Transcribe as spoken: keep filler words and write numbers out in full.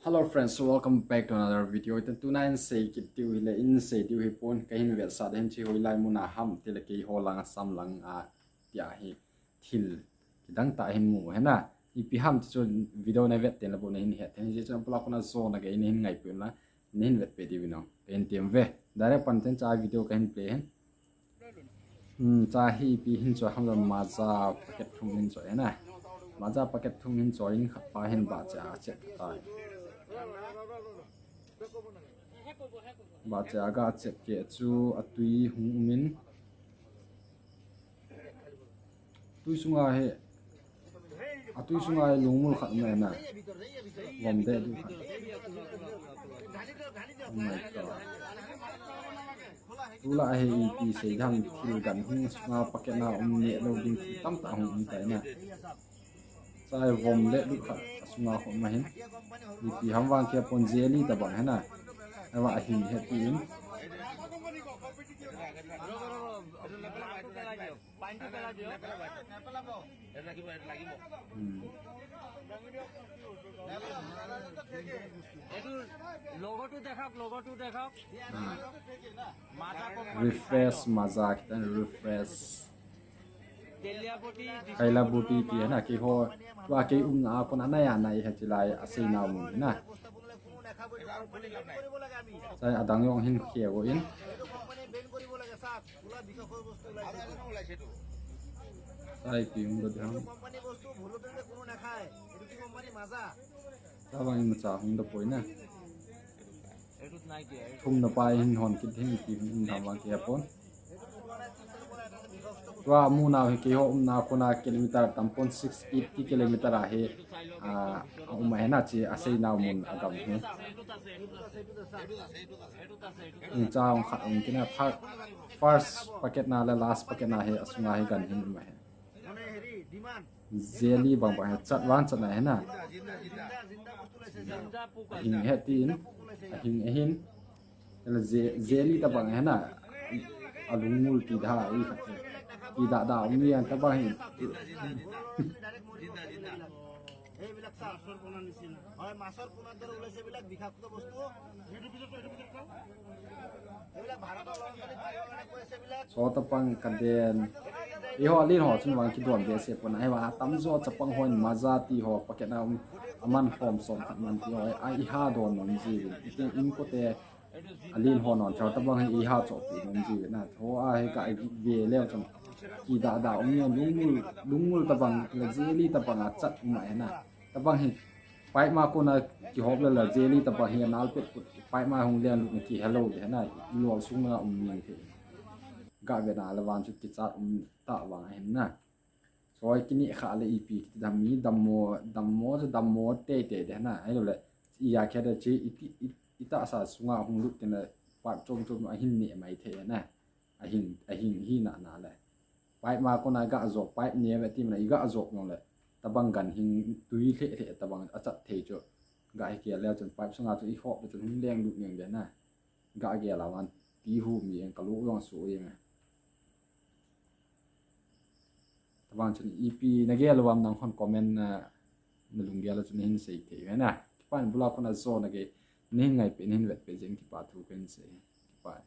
Hello friends, so welcome back to another video. Ita tuna in sei kit tiu hi le in sei tiu hi pon ka hin vetsah ding chi hoilai muna ham ti le keiho lang sam lang a tia hi thil kidang tah hin mu hena. Ipi ham ti chu video na vet ten le bou na hin het. Hin chi chu pula kuna zo na ke in hin ngai pi la. Nin vet pe diu vin ong. Ka hin tem ve. Direct pan ten cha video ka hin play hen. Hmm, cha hi ipi hin cho ham lo Maaza packet thum hin cho hena. Maaza packet thum hin cho in khat pa hin ba cha chet ta. Ba cha ga chet ke chu atui hung um in. Tui sunga hi, atui sunga hi lungmul khat um e na. Vom deh duh khat. Oh my God. Tula hi ipi sei ding ham thil ganhing sunga packet na um neh lou ding thil tamtah hung um tai na. Chai vom deh duh khat asunga khom ma hin. Ipi ham vang kia pon jelly tabang hena. Ava ahing he ti in. Hmm. এইটো লগ'টো দেখাওক, লগ'টো দেখাওক। Maaza Coffee। Refresh Maaza, kita refresh। তেলীয়া বটি, Kaila boti ti hena, keiho, tua kei umna a kon anai anai he chilai asei na mun hena। Sai adang jong hin kheu in। Sai pi hung dot ham। Tabang in macha hung dot poi na। Thum na pa hin hon kit hin pi hung in tham vang kei pon। Tua muna hi keiho umna kona kilometer tam pon six eighty kilometer a hi, a, a um a hena chi asei na mun agam hi। Hung cha hung khat hung kina third, first packet na le last packet na hi asunga hi ganhing um a hi। Jelly bang bang hi chat vang chat na hi na। Ahing he tin, ahing ahin. Kala je-, jelly tabang hi na, alungmul ti da, i, ti da da, um yan tabang hi। এইবিলাক চা, মাছৰ পোনাৰ নিচিনা। হয়, মাছৰ পোনাৰ দৰে ওলাইছে এইবিলাক বিষাক্ত বস্তু। এইটো ভিতৰত, এইটো ভিতৰত চাওক। এইবিলাক ভাৰতৰ লৰা ছোৱালী পাগল হৈ পৰিছে এইবিলাক। Cho tabang kaden. Eiho alen ho chun vang kidon behseh pon a, eiho atamjo chapang hon Maaza ti ho packet na um, aman lhom som khat man ti ho, a iha don nom ji. Iti in kote alen ho non cho tabang hi iha chohpi nom ji na. Tho a hi ka ve leu chun ki da da um ni lungmul, lungmul tabang le jelly tabang a chat um a na. Tabang hi pipe ma kona kihop le la jelly tabang hi anal pet put pipe ma hung len lut na kihe lou de na. Lol sung na um ni the. Ga ve na le van chu kichat um ta vang hin na. Soi kini kha le ipi kiti dam mi dammo, dammo chu dammo teitei de na. Ahilou le iya khe de chi iti, i, itahsa sunga hung lut te na pipe chom chom ahin ne mai the na. Ahing, ahing hi na na le. Pipe ma kona ga jo, pipe ne ve ti ma i ga jo nong le. Tabang ganhing tui lhe lhe tabang achat thei chu. Ga hi kia leu chun pipe sunga chu i hop le chun hung leng lut neng de na. Ga gel a van ti hu mi jeng ka lu jong su jeng. Tabang chun ipi na gel uvam nang hon comment na, na lunggel a chun hin sei thei ve na. Kipa in bula kona jo na ke, na hin ngai pe, na hin vet pe jeng kipa thu ka hin sei. Kipa in.